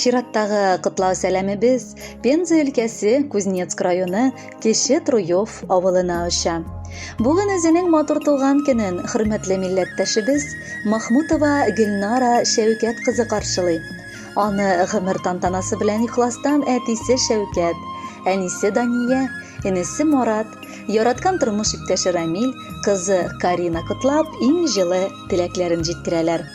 Чираттагы котлау сәламебез Пенза өлкәсе Кузнецк районы Кече Труев авылына оча. Бүген үзенең матур туган көнен хөрмәтле милләттәшебез Махмутова Гөлнара Шәүкәт кызы каршылый. Аны гомер тантанасы белән ихластан әтисе Шәүкәт, әнисе Дания, энесе Марат, яраткан тормыш иптәше Рамил, кызы Карина котлап, иң җылы теләкләрен җиткерәләр.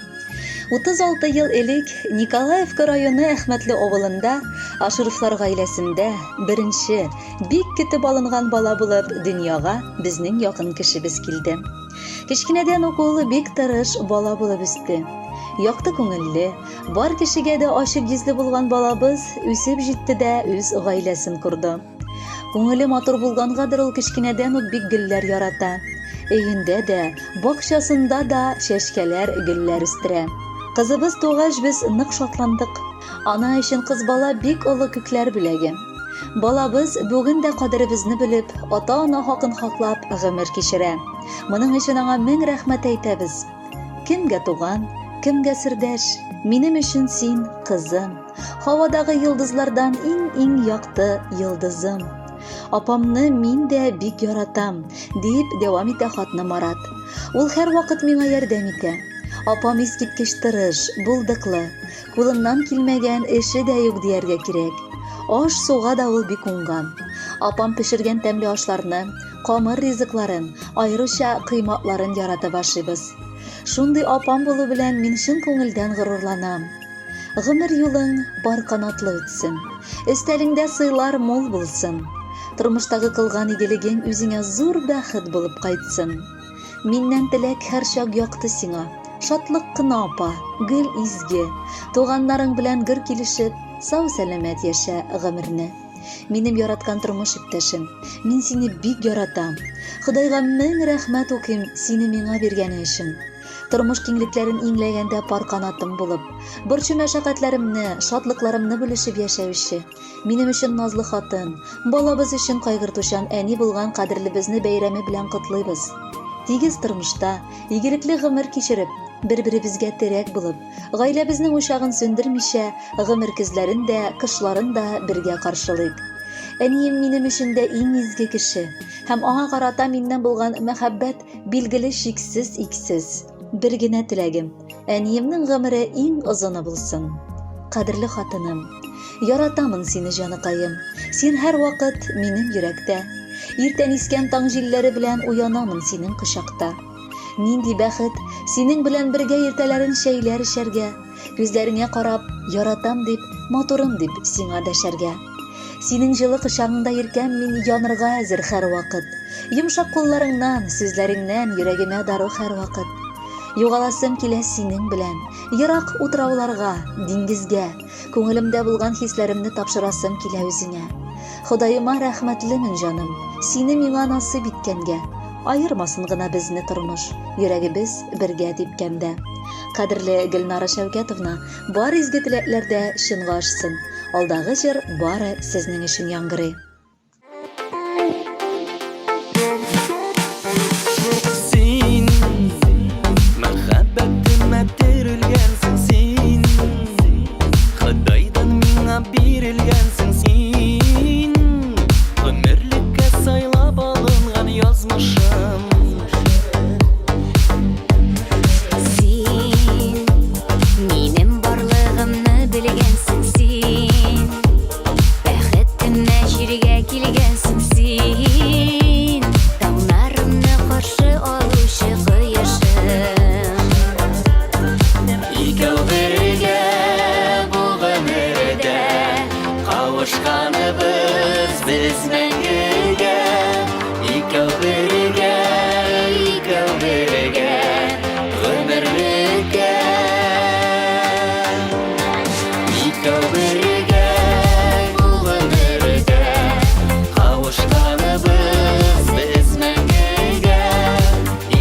36 ел элек Николаевка районы Әхмәтле авылында Ашировлар гаиләсендә беренче, бик көтеп алынган бала булып дөньяга безнең якын кешебез килде. Кечкенәдән үк ул бик тырыш бала булып үсте. Якты күңелле, бар кешегә дә ачык йөзле булган балабыз үсеп җитте дә үз гаиләсен корды. Күңеле матур булгангадыр ул кечкенәдән үк бик гөлләр ярата. Өендә дә, бакчасында да чәчкәләр, гөлләр үстерә. Кызыбыз тугач без нык шатландык. Ана өчен кыз бала бик олы күкләр бүләге. Балабыз бүген дә кадеребезне белеп, ата-ана хакын хаклап гомер кичерә. Моның өчен аңа мең рәхмәт әйтәбез. Кемгә туган, кемгә сердәш, минем өчен син, кызым. Һавадагы йолдызлардан иң-иң якты йолдызым. Апамны мин дә бик яратам, дип дәвам итә хатны Марат. Ул һәрвакыт миңа ярдәм итә. Апам искиткеч тырыш, булдыклы. Кулыннан килмәгән эше дә юк дияргә кирәк. Аш-суга да ул бик уңган. Апам пешергән тәмле ашларны, камыр ризыкларын, аеруча коймакларын яратып ашыйбыз. Шундый апам булу белән мин чын күңелдән горурланам. Гомер юлың пар канатлы үтсен. Өстәлеңдә сыйлар мул булсын. Тормыштагы кылган игелегең үзеңә зур бәхет булып кайтсын. Миннән теләк һәрчак якты сиңа. Шатлык кына апа, гел изге. Туганнарың белән гөр килешеп, сау-сәламәт яшә гомерне. Минем яраткан тормыш иптәшем, мин сине бик яратам. Ходайга мең рәхмәт укыйм сине миңа биргәне өчен. Тормыш киңлекләрен иңләгәндә пар канатым булып, борчу-мәшәкатьләремне, шатлыкларымны бүлешеп яшәүче, минем өчен назлы хатын, балабыз өчен кайгыртучан әни булган кадерлебезне бәйрәме белән котлыйбыз. Тигез тормышта, игелекле гомер кичереп, бер-беребезгә терәк булып, гаиләбезнең учагын сүндермичә, гомер көзләрен дә, кышларын да бергә каршылыйк. Әнием минем өчен дә иң изге кеше һәм аңа карата миннән булган мәхәббәт Билгеле чиксез-иксез. Бер генә теләгем, әниемнең гомере иң озыны булсын. Кадерле хатыным, яратамын сине, җаныкаем. Син һәрвакыт минем йөрәктә. Иртән искән таң җилләре белән уянамын синең кочакта. Нинди бәхет, синең белән бергә иртәләрен чәйләр эчәргә, Күзләреңә карап, яратам дип, матурым дип сиңа дәшәргә. Синең җылы кочагыңда иркәм мин янырга әзер һәрвакыт. Йомшак кулларыңнан, сүзләреңнән йөрәгемә дару һәрвакыт. Югаласым килә синең белән, ерак утрауларга, диңгезгә. Күңелемдә булган хисләремне тапшырасым килә үзеңә. Ходаема рәхмәтлемен, җаным, сине миңа насыйп иткәнгә. Аермасын гына безне тормыш, йөрәгебез бергә типкәндә. Кадерле Гөлнара Шәүкәтовна, бар изге теләкләр дә чынга ашсын. Алдагы җыр бары сезнең өчен яңгырый. Син мәхәббәтемә терелгәнсең син Ходайдан миңа бирелгәнсең син Гомерлеккә сайлап алынган язмышым Син минем барлыгымны белгәнсең син Бәхетемә җиргә килгәнсең син Таңнарымны каршы алучы кояшым Икәү бергә бу гомердә Кавышканыбыз без мәңгегә Икәү бергә, икәү бергә Гомерлеккә Икәү бергә бу гомердә Кавышканыбыз без мәңгегә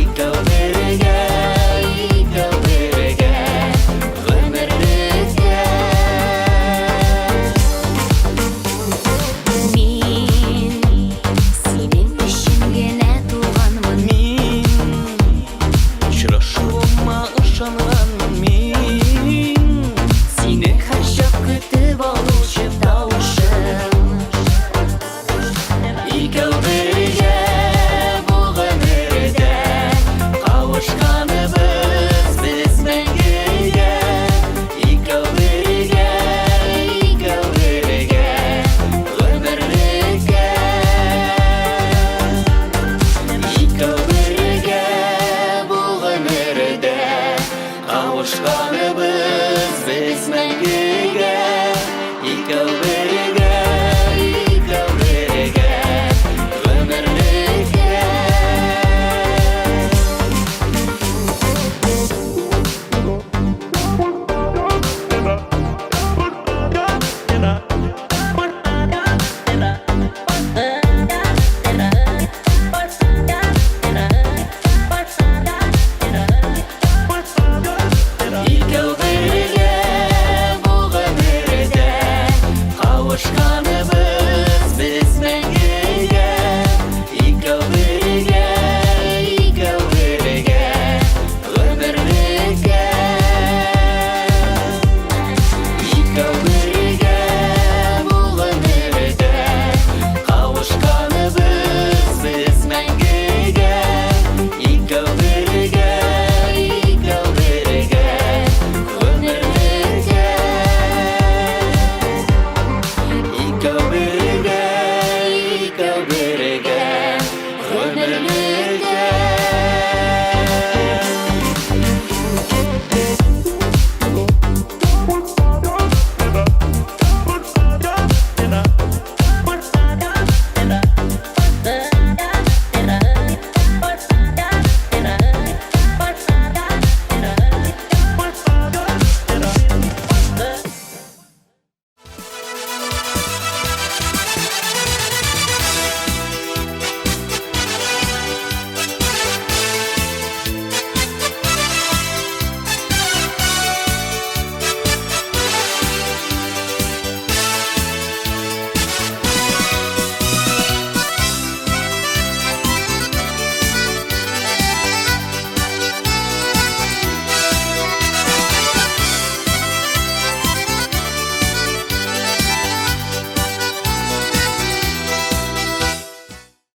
Икәү бергә, икәү бергә Гомерлеккә Мин синең өчен генә туганмын. Мин очрашуыма ышанганмын мин. Сине һәрчак көтеп. Кавышканыбыз.